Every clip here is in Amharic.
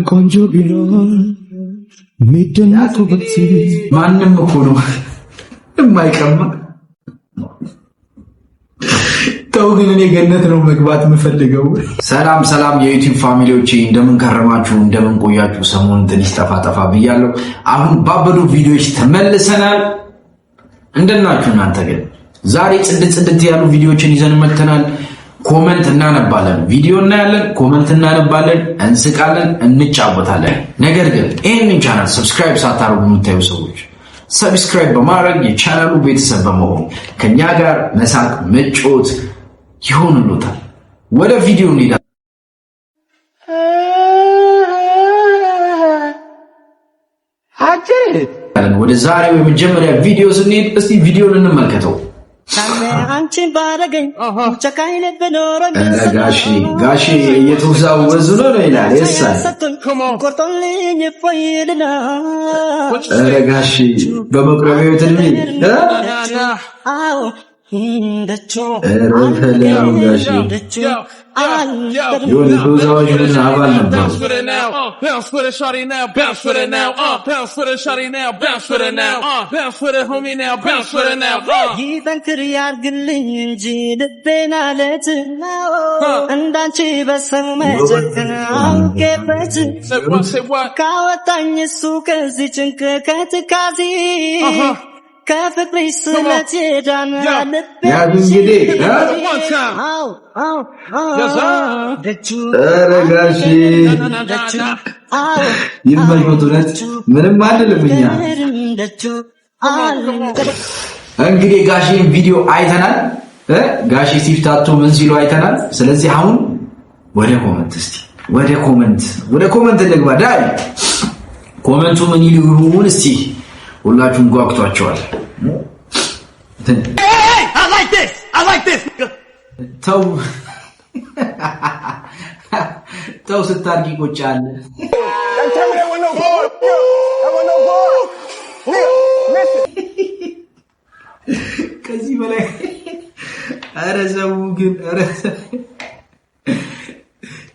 ቆንጆ ቢኖር የሚደነቁበት። ማንም እኮ ነው የማይቀማ። ተው ግን እኔ ገነት ነው መግባት የምፈልገው። ሰላም ሰላም የ YouTube family ዎቼ፣ እንደምን ከረማችሁ? እንደምን ቆያችሁ? ሰሞኑን ትንሽ ጠፋ ጠፋ ብያለሁ። አሁን ባበዱ ቪዲዮዎች ተመልሰናል። እንደናችሁ እናንተ ግን? ዛሬ ጽድት ጽድት ያሉ ቪዲዮዎችን ይዘን መጥተናል። Comment እናነባለን፣ ቪዲዮ እናያለን፣ comment እናነባለን፣ እንስቃለን፣ እንጫወታለን። ነገር ግን ይህንን channel subscribe ሳታደርጉ የምታዩ ሰዎች subscribe በማድረግ የቻናሉ ቤተሰብ በመሆን ከኛ ጋር መሳቅ መጫወት ይሆንሎታል። ወደ ቪዲዮ እንሄዳለን። ወደ ዛሬው የመጀመሪያ ቪዲዮ ስንሄድ እስቲ ቪዲዮን እንመልከተው። ጋሺ ጋሺ እየተወዛወዙ ነው ይላል። የሳይ ኧረ ጋሺ በመቁረቢያው እድሜ፣ ኧረ በለው ጋሺ፣ የሆነ የተወዛዋዥ ቡድን አባል ነበሩ። ይጠንክር ያርግልኝ እንጂ ልቤን አለት፣ እንዳንቺ በሰው መጨከን አውቄበት፣ ካወጣኝ እሱ ከዚህ ጭንቅ ከትካዜ ከፍቅርሽ ስለት የዳነ ልቤ። ያዝ እንግዲህ። ኧረ ጋሺ ይመቾት፣ እውነት ምንም አንልም እኛ። እንግዲህ ጋሺን ቪዲዮ አይተናል። ጋሺ ሲፍታቱ ምን ሲሉ አይተናል። ስለዚህ አሁን ወደ comment፣ እስቲ ወደ comment እንግባ። ዳይ comment ኡ ምን ይሉ ይሁን? እስቲ ሁላችሁም ጓጉቷቸዋል። ተው ተው፣ ስታርጊ ይቆጫል። ከዚህ በላይ ኧረ ሰው ግን፣ ኧረ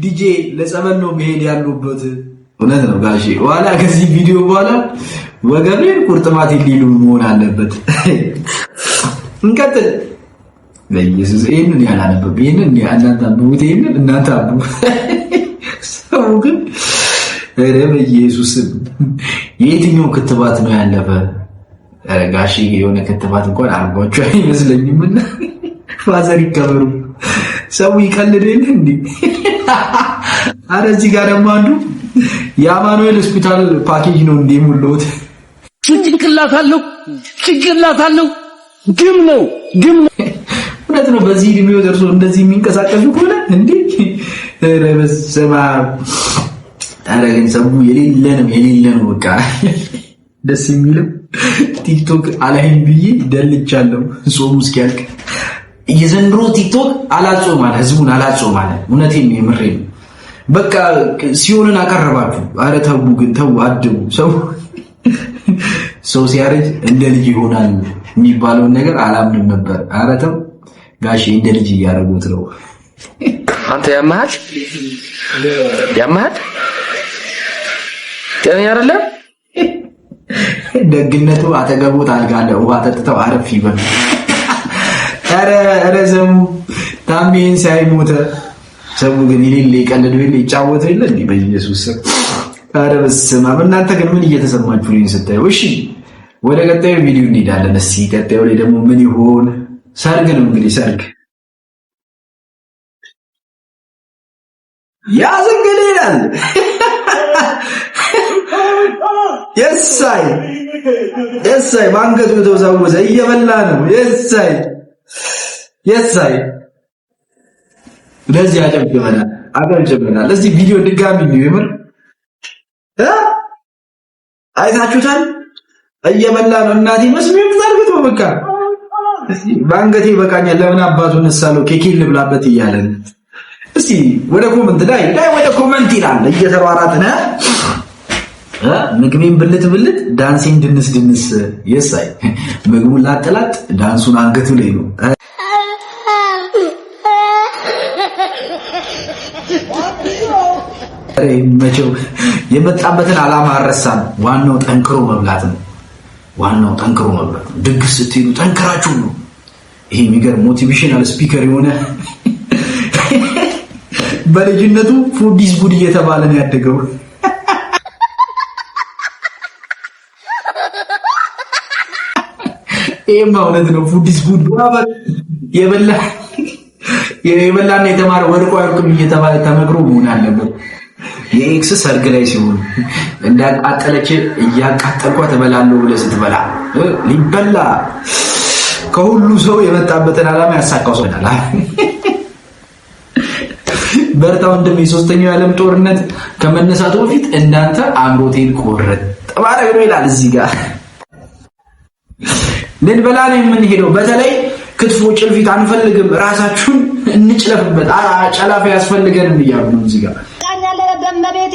ዲጄ ለጸበል ነው መሄድ ያሉበት። እውነት ነው ጋሼ። በኋላ ከዚህ ቪዲዮ በኋላ ወገቤን ቁርጥማት ሊሉ መሆን አለበት። እንቀጥል። በኢየሱስ ይሄንን ያላነበብ፣ ይሄንን እናንተ አንብቡት፣ ይሄንን እናንተ አንብቡት። ሰው ግን ኧረ በኢየሱስ፣ የየትኛው ክትባት ነው ያለፈ? ኧረ ጋሼ የሆነ ክትባት እንኳን አርጓቸው አይመስለኝም። እና father ይከበሩ። ሰው ይቀልድ የለ እንዴ? አረ እዚህ ጋር ደግሞ አንዱ የአማኑኤል ሆስፒታል ፓኬጅ ነው እንዴ ሙሉት? ጭንቅላት አለው፣ ጭንቅላት አለው። ግም ነው፣ ግም ነው። እውነት ነው። በዚህ እድሜው ደርሶ እንደዚህ የሚንቀሳቀሱ ከሆነ እንዴ! ኧረ በስመ አብ! ኧረ ግን ሰው የሌለ ነው፣ የሌለ ነው። በቃ ደስ የሚለው ቲክቶክ አላይም ብዬ ደልቻለሁ ጾሙ እስኪያልቅ። የዘንድሮ ቲክቶክ አላጾም አለ፣ ህዝቡን አላጾም አለ። እውነቴን ነው፣ የምሬን ነው። በቃ ሲኦልን አቀረባችሁ። አረ ተው ግን ተው፣ አድቡ። ሰው ሰው ሲያረጅ እንደ ልጅ ይሆናል የሚባለውን ነገር አላምንም ነበር። አረ ተው ጋሼ፣ እንደ ልጅ እያደረጉት ነው። አንተ ያመሃል፣ ያመሃል፣ ጤነኛ አይደለም። ደግነቱ አጠገቦት አልጋ አለ። ውሃ ጠጥተው አረፍ ይበሉ። ኧረ ኧረ ዘሙ ታሜን ሳይ ሞተ። ሰው ግን የሌለ ይቀልድ የለ ይጫወት የለ እንዴ? በኢየሱስ ስም፣ ኧረ በስመ አብ። እናንተ ግን ምን እየተሰማችሁ ነው ስታዩ? እሺ ወደ ቀጣዩ ቪዲዮ እንሄዳለን። እስኪ ቀጣዩ ላይ ደግሞ ምን ይሆን? ሰርግ ነው እንግዲህ፣ ሰርግ ያዝ እንግዲህ ይላል። የሳይ የሳይ፣ ባንገቱ የተወዛወዘ እየበላ ነው። የሳይ የሳይ፣ ለዚህ አጨብጭበናል፣ አጨብጭበናል። እዚህ ቪዲዮ ድጋሚ ነው የምር አይታችሁታል። እየበላ ነው። እናቴ መስሚያም ዘርግቶ በቃ ባንገቴ ይበቃኛል፣ ለምን አባቱ እነሳለሁ፣ ኬኬን ልብላበት እያለን። እስቲ ወደ comment ላይ ላይ ወደ comment ይላል። እየተሯራጥነ ምግቤን ብልት ብልት ዳንሴን ድንስ ድንስ። የሳይ፣ ምግቡን ላጥላጥ ዳንሱን አንገቱ ላይ ነው። መቼው የመጣበትን ዓላማ አልረሳም። ዋናው ጠንክሮ መብላት ነው። ዋናው ጠንክሮ መብላት ነው። ድግስ ስትሄዱ ጠንክራችሁ ነው። ይሄ የሚገርም motivational speaker የሆነ፣ በልጅነቱ food is good እየተባለ ነው ያደገው። ይሄማ እውነት ነው። Food is good፣ የበላ የበላና የተማረ ወድቆ አይወድቅም እየተባለ ተመክሮ መሆን አለበት። የ ex ሰርግ ላይ ሲሆን እንዳቃጠለች እያቃጠልኳት እበላለሁ ብለህ ስትበላ ሊበላ፣ ከሁሉ ሰው የመጣበትን ዓላማ ያሳካው ሰው። በርታ ወንድሜ። የሶስተኛው የዓለም ጦርነት ከመነሳቱ በፊት እንዳንተ አምሮቴን ቆረጥ ማድረግ ነው ይላል። እዚህ ጋር ልንበላ ነው የምንሄደው። በተለይ ክትፎ፣ ጭልፊት አንፈልግም፣ ራሳችሁን እንጭለፍበት፣ ጨላፊ ያስፈልገንም እያሉ ነው እዚህ ጋር። ይበቃኛል፣ ኧረ በእመቤቴ፣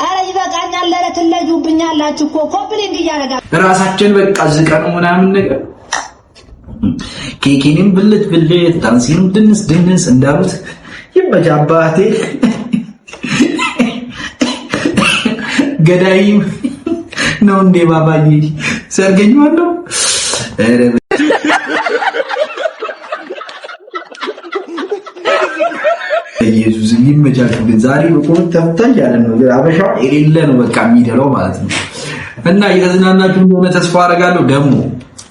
ኧረ ይበቃኛል፣ ኧረ ትለዩብኛላችሁ እኮ complain እያደረጋችሁ። ራሳችን በቃ ዝቀኑ ምናምን ነገር፣ ኬኬንም ብልት ብልት ዳንሲንም ድንስ ድንስ እንዳሉት ይመች አባቴ። ገዳይ ነው እንዴ ባባዬ? ሰርገኛ ነው። ኧረ ኢየሱስ ይመቻችሁ። ግን ዛሬ በቁርጥ ተፍታ እያለ ነው። ግን አበሻ የሌለ ነው በቃ የሚደለው ማለት ነው። እና እየተዝናናችሁ እንደሆነ ተስፋ አደርጋለሁ። ደግሞ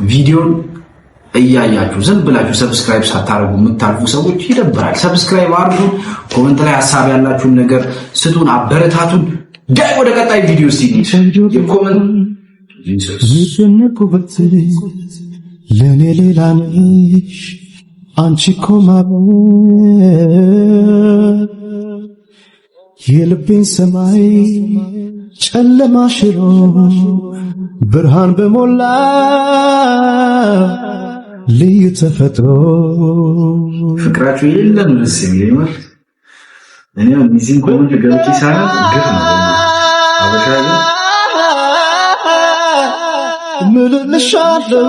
ቪዲዮን እያያችሁ ዝም ብላችሁ subscribe ሳታደርጉ የምታልፉ ሰዎች ይደብራል። Subscribe አድርጉ። Comment ላይ ሀሳብ ያላችሁን ነገር ስጡን፣ አበረታቱን። ዳይ ወደ ቀጣይ ቪዲዮ እስቲ የ comment የጀመርኩበት ለእኔ ሌላ ነሽ አንቺ እኮ ማበል የልቤን ሰማይ ጨለማ ሽሮ ብርሃን በሞላ ልዩ ተፈጥሮ። ፍቅራችሁ የሌለ ነው ደስ የሚለኝ። እኔ እዚህን comment ገብቼ ሳነብ ግፍ ነው። አበሻ ግን ምልልሻለሁ።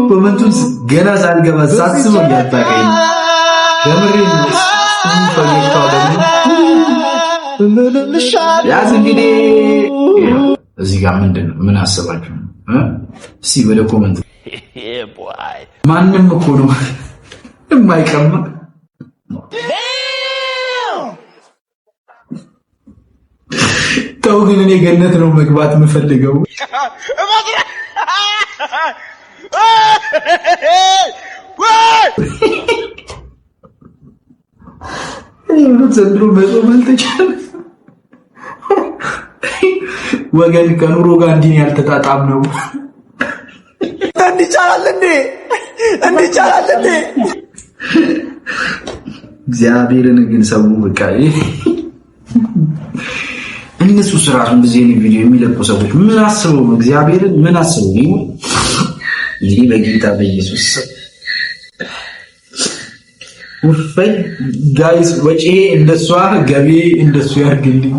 Comment ኡን ገና ሳልገባ ሳስበው እያጣቀኝ ከምሬ ነው። ፈገግታው ደግሞ ምልልሻለሁ። ያዝ እንግዲህ እዚህ ጋር ምንድን ነው? ምን አስባችሁ ነው? እስቲ ወደ comment። ማንም እኮ ነው የማይቀማ። ተው ግን እኔ ገነት ነው መግባት የምፈልገው። እኔ እውነት ዘንድሮ መጾም አልተቻለም። ወገን ከኑሮ ጋር እንዲህ ያልተጣጣም ነው። እንዲህ ይቻላል እንዴ? እንዲህ ይቻላል እንዴ? እግዚአብሔርን ግን ሰው በቃ እነሱ ራሱ እንደዚህ አይነት ቪዲዮ የሚለቁ ሰዎች ምን አስበው ነው? እግዚአብሔርን ምን አስበው ነው? እንግዲህ በጌታ በኢየሱስ ውፈይ guys፣ ወጪ እንደሷ ገቢ እንደሱ ያርግልኝ።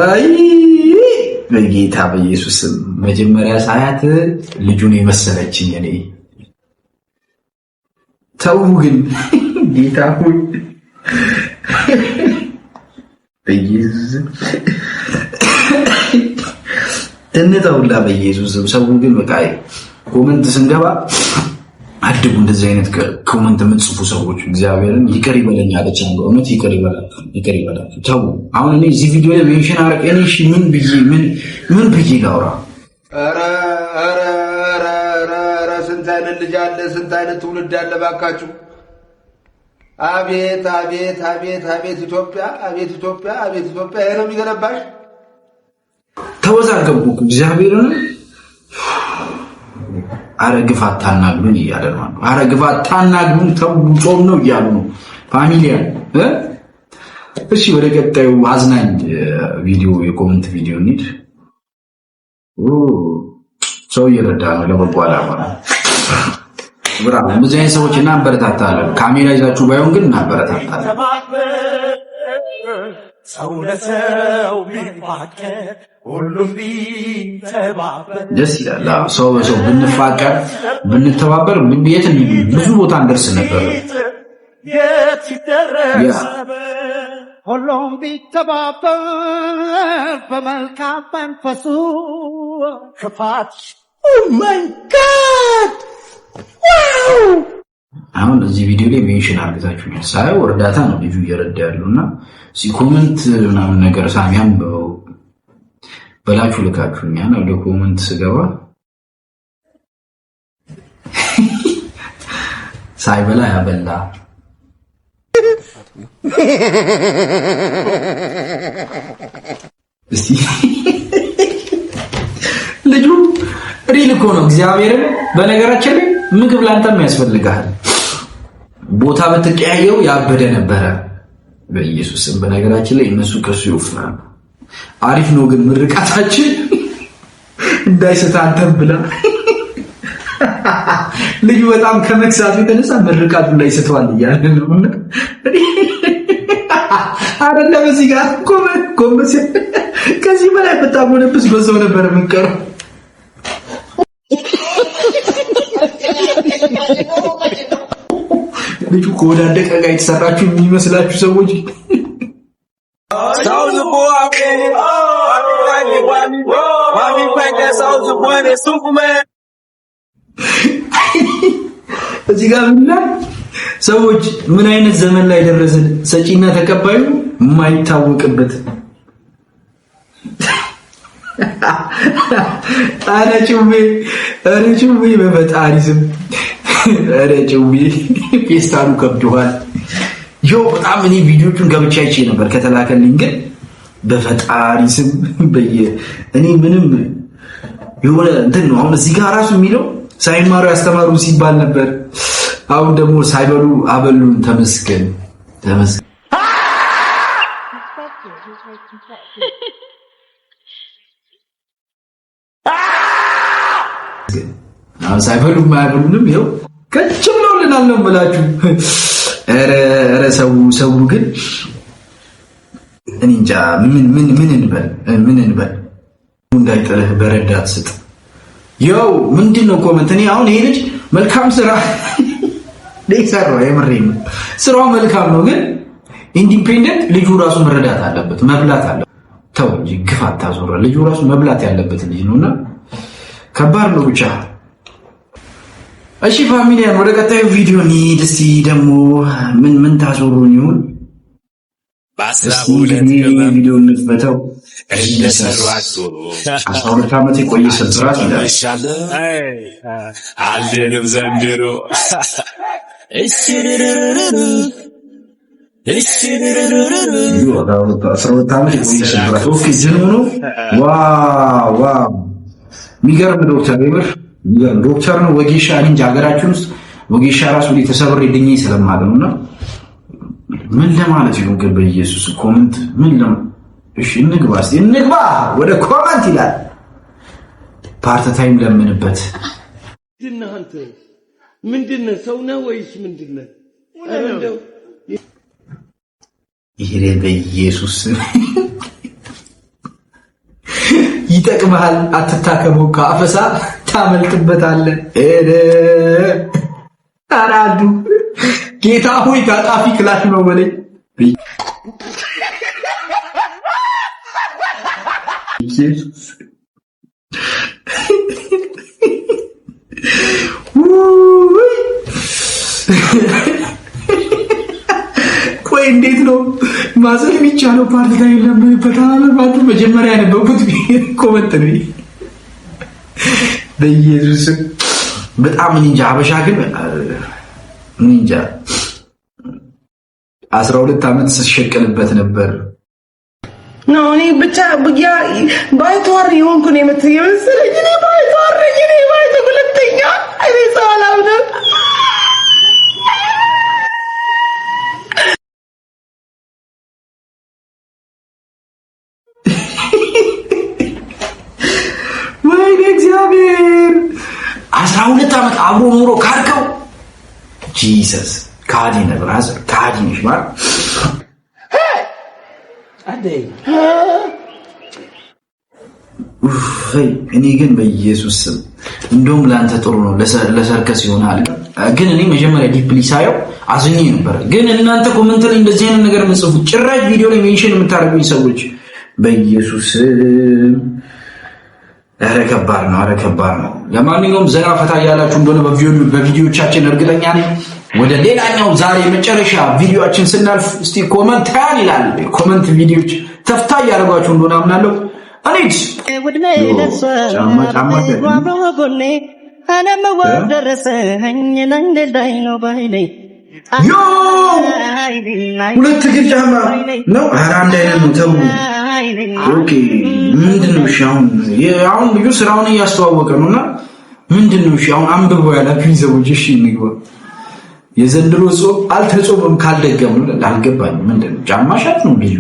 አይ በጌታ በኢየሱስ፣ መጀመሪያ ሳያት ልጁን የመሰለችኝ እኔ። ተው ግን ጌታ ሆይ፣ በኢየሱስ እንተውላ በኢየሱስ። ሰው ግን በቃ comment ስንገባ አድቡ። እንደዚህ አይነት comment የምትጽፉ ሰዎች እግዚአብሔርን ይቅር ይበለኝ አለች። እውነት ይቅር ይበላችሁ፣ ይቅር ይበላችሁ። ተው። አሁን እኔ እዚህ ቪዲዮ ላይ mention አረቅ እኔ እሺ ምን ብዬ ምን ብዬ ላውራ? ኧረ ኧረ ኧረ ኧረ ኧረ ስንት አይነት ልጅ አለ፣ ስንት አይነት ትውልድ አለ ባካችሁ። አቤት አቤት አቤት አቤት ኢትዮጵያ፣ አቤት ኢትዮጵያ፣ አቤት ኢትዮጵያ። ይሄ ነው የሚገነባሽ። ተወዛገብኩ እኮ እግዚአብሔርን። አረ ግፍ አታናግሩን እያለ ነው። አረ ግፍ አታናግሩን ተው፣ ጾም ነው እያሉ ነው ፋሚሊያ። እሺ ወደ ቀጣዩ አዝናኝ ቪዲዮ የ comment ቪዲዮ እንሂድ። ሰው እየረዳ ነው ለበጎ ዓላማ ነው። Bravo። እንደዚህ አይነት ሰዎች እናበረታታለን። ካሜራ ይዛችሁ ባይሆን ግን እናበረታታለን። ሰው ለሰው ቢፋቀር ሁሉም ቢተባበር ደስ ይላል። አዎ፣ ሰው በሰው ብንፋቀር ብንተባበር የት ብዙ ቦታ እንደርስ ነበር። የት ይደረስ? ሁሉም ቢተባበር በመልካም መንፈሱ ክፋት oh my God, wow! አሁን እዚህ ቪዲዮ ላይ mention አድርጋችሁኛል። ሳየው እርዳታ ነው ልጁ እየረዳ ያለው እና comment ምናምን ነገር ሳሚ አንብበው በላችሁ ልካችሁኛል። ወደ comment ስገባ ሳይበላ ያበላ እስቲ ልጁ real እኮ ነው። እግዚአብሔርን በነገራችን ላይ ምግብ ላንተም ያስፈልግሃል። ቦታ ብትቀያየው ያበደ ነበረ። በኢየሱስ ስም። በነገራችን ላይ እነሱ ከሱ ይወፍራሉ። አሪፍ ነው ግን ምርቃታችን እንዳይስት አንተም ብላ። ልጁ በጣም ከመክሳቱ የተነሳ ምርቃቱ እንዳይስተዋል እያለ ነው። አይደለም እዚህ ጋር ጎንበስ፣ ከዚህ በላይ በጣም ሆነብስ በዛው ነበር የምንቀረው። ልጁ ከወዳደቀ ጋር የተሰራችሁ የሚመስላችሁ ሰዎች እዚህ ጋር ምን ሰዎች ምን አይነት ዘመን ላይ ደረስን? ሰጪና ተቀባዩ የማይታወቅበት። ኧረ ጭዌ፣ ኧረ ጭዌ፣ በፈጣሪ ስም ኧረ ጭዌ፣ ፌስታሉ ከብዶሃል። ዮ በጣም እኔ ቪዲዮቹን ገብቼ አይቼ ነበር ከተላከልኝ፣ ግን በፈጣሪ ስም በየ እኔ ምንም የሆነ እንትን ነው። አሁን እዚህ ጋር ራሱ የሚለው ሳይማሩ ያስተማሩ ሲባል ነበር። አሁን ደግሞ ሳይበሉ አበሉን። ተመስገን ተመስገን። አሁን ሳይበሉ የማያበሉንም ይኸው ከች ብለውልናል ነው የምላችሁ። ኧረ ኧረ ሰው ሰው ግን እኔ እንጃ ምን ምን ምን እንበል ምን እንበል። እንዳይጥልህ በረዳት ስጥ። ያው ምንድን ነው comment? እኔ አሁን ይሄ ልጅ መልካም ስራ ሰራው፣ የምሬን ነው። ስራው መልካም ነው፣ ግን independent ልጁ ራሱ መረዳት አለበት፣ መብላት አለበት። ተው እንጂ ግፍ አታዞራ። ልጁ ራሱ መብላት ያለበት ልጅ ነውና ከባድ ነው ብቻ። እሺ family ያን ወደ ቀጣዩ ቪዲዮ እንሂድ። እስቲ ደግሞ ምን ምን ታዞሩን ይሁን? እስቲ ቪዲዮ እንክፈተው። 12 ዓመት የቆየ ስብራት ይላል። አልድንም ዘንድሮ። 12 ዓመት የቆየ ስብራት። Okay ዝም ነው። Wow wow! የሚገርም ዶክተር፣ የምር የሚገርም ዶክተር ነው። ወጌሻ እኔ እንጃ ሀገራችን ውስጥ ወጌሻ ራሱ ተሰብሬ ድኜ ስለማቅ ነውና ምን ለማለት ይሁን ግን በኢየሱስ comment ምን ለም እሺ እንግባ እስኪ እንግባ ወደ comment ይላል። Part time ለምንበት። ምንድነህ አንተ? ምንድነህ? ሰው ነህ ወይስ ምንድነህ? ኧረ እንደው ይሄ በኢየሱስ ይጠቅምሃል። አትታከመው፣ ከአፈሳ ታመልጥበታለህ። ኧረ አንዱ ጌታ ሆይ ታጣፊ ክላሽ ነው በለኝ። ኢየሱስ ውይ! ቆይ እንዴት ነው ማዘን የሚቻለው? Part time ለምንበት አለማቱ መጀመሪያ ያነበብኩት comment ነው። በኢየሱስ በጣም እኔ እንጃ። ሀበሻ ግን እኔ እንጃ 12 ዓመት ስትሸቅልበት ነበር። ነው እኔ ብቻ ያ ባይተዋር የሆንኩ ነው የመሰለኝ። እኔ ባይተዋር ነኝ። እኔ ባይተ ሁለተኛ እኔ ሰው አላምንም። ወይኔ እግዚአብሔር 12 ዓመት አብሮ ኑሮ ካርከው Jesus ካዲ ነህ brother፣ ካዲ ነሽ ማለት። Daddy. እኔ ግን በኢየሱስ ስም እንደውም ለአንተ ጥሩ ነው፣ ለሰርከስ ይሆናል። ግን እኔ መጀመሪያ deeply ሳየው አዝኜ ነበር። ግን እናንተ comment ላይ እንደዚህ አይነት ነገር የምጽፉ፣ ጭራሽ ቪዲዮ ላይ mention የምታደርጉኝ ሰዎች በኢየሱስ፣ ኧረ ከባድ ነው፣ ኧረ ከባድ ነው። ለማንኛውም ዘና ፈታ እያላችሁ እንደሆነ በቪዲዮቻችን እርግጠኛ ነኝ። ወደ ሌላኛው ዛሬ የመጨረሻ ቪዲዮአችን ስናልፍ እስቲ comment ያን ይላል፣ comment ቪዲዮች ተፍታ እያደረጓችሁ እንደሆነ አምናለሁ። እኔድ ጫማ ጫማ Yo፣ ሁለት እግር ጫማ ነው። ኧረ አንድ አይነት ነው። ተው። Okay፣ ምንድን ነው? እሺ አሁን ልጁ ስራውን እያስተዋወቀ ነው እና ምንድን ነው? እሺ አሁን አንብበው ያላችሁኝ ሰዎች እሺ እንግባ። የዘንድሮ ጾም አልተጾምም ካልደገሙ አልገባኝም። ምንድን ነው? ጫማ ሻጭ ነው ልጁ።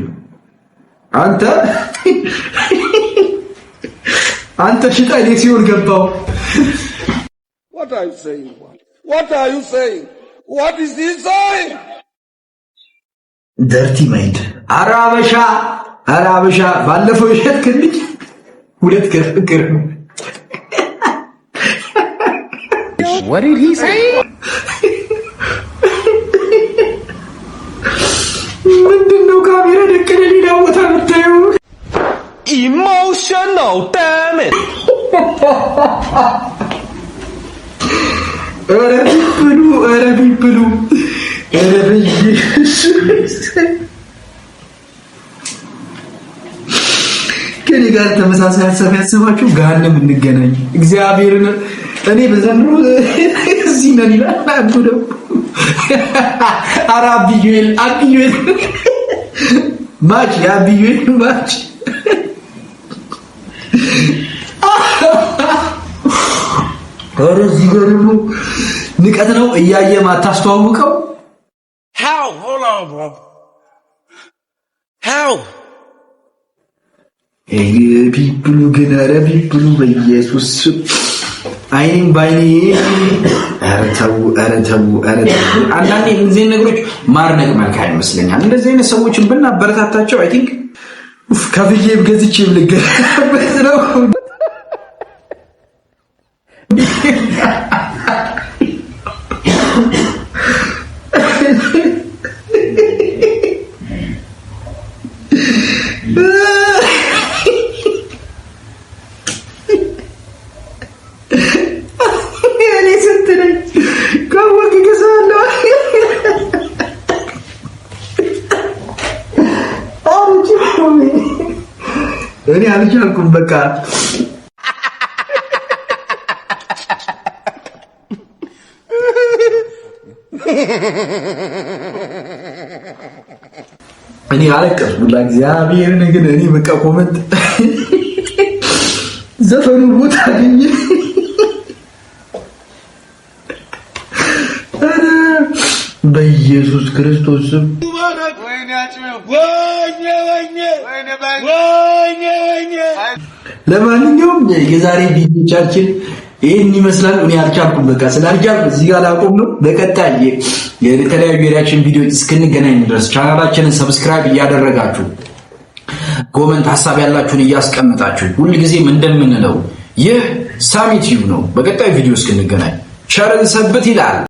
አንተ ሽጣ፣ እኔ ሲሆን ገባው። What are you saying? What are you saying? What is he saying? Dirty mind። ኧረ አበሻ፣ ኧረ አበሻ፣ ባለፈው የሸጥክን ልጅ ሁለት ግርግር። What did he say? ምንድን ነው ካሜራ ደቀነ ሌላ ቦታ የምታየው? Emotional damage. ኧረ people ኡ፣ ኧረ people ኡ፣ ኧረ በኢየሱስ፣ ከኔ ጋር ተመሳሳይ ሀሳብ ያሰባችሁ ገሃነም እንገናኝ። እግዚአብሔርን እኔ በዘንድሮ እዚህ ነን ይላል አንዱ ደግሞ። ኧረ አብዩኤል፣ አብዩኤል match፣ የአብዩኤል match። ኧረ እዚህ ጋር ደግሞ ንቀት ነው እያየ ማታስተዋውቀው። How? Hold on, bro. How? People ኡ ግን፣ ኧረ people ኡ፣ በኢየሱስ አይኔም ባይኔ። ኧረ ተው፣ ኧረ ተው፣ ኧረ ተው። አንዳንዴ እነዚህን ነገሮች ማድነቅ መልካም ይመስለኛል። እንደዚህ አይነት ሰዎችን ብናበረታታቸው I think ከፍዬም ገዝቼም ልገበት ነው። እኔ ስንት ነኝ ካወቅ እገዛለሁ። አልቻልኩም፣ እኔ አልቻልኩም። በቃ። እኔ አለቀስኩ ሁላ እግዚአብሔርን። ግን እኔ በቃ comment ዘፈኑ ቦታ አገኘ። ኧረ በኢየሱስ ክርስቶስ ስም። ለማንኛውም የዛሬ ቪዲዮቻችን ይህን ይመስላል። እኔ አልቻልኩም፣ በቃ ስላልቻልኩ እዚህ ጋር ላቆም ነው። በቀጣይ የተለያዩ የ reaction ቪዲዮዎች እስክንገናኝ ድረስ ቻናላችንን subscribe እያደረጋችሁ፣ comment ሀሳብ ያላችሁን እያስቀመጣችሁ፣ ሁልጊዜም እንደምንለው ይህ ሳሚ ቲዩብ ነው። በቀጣይ ቪዲዮ እስክንገናኝ ቸር እንሰንብት ይላል።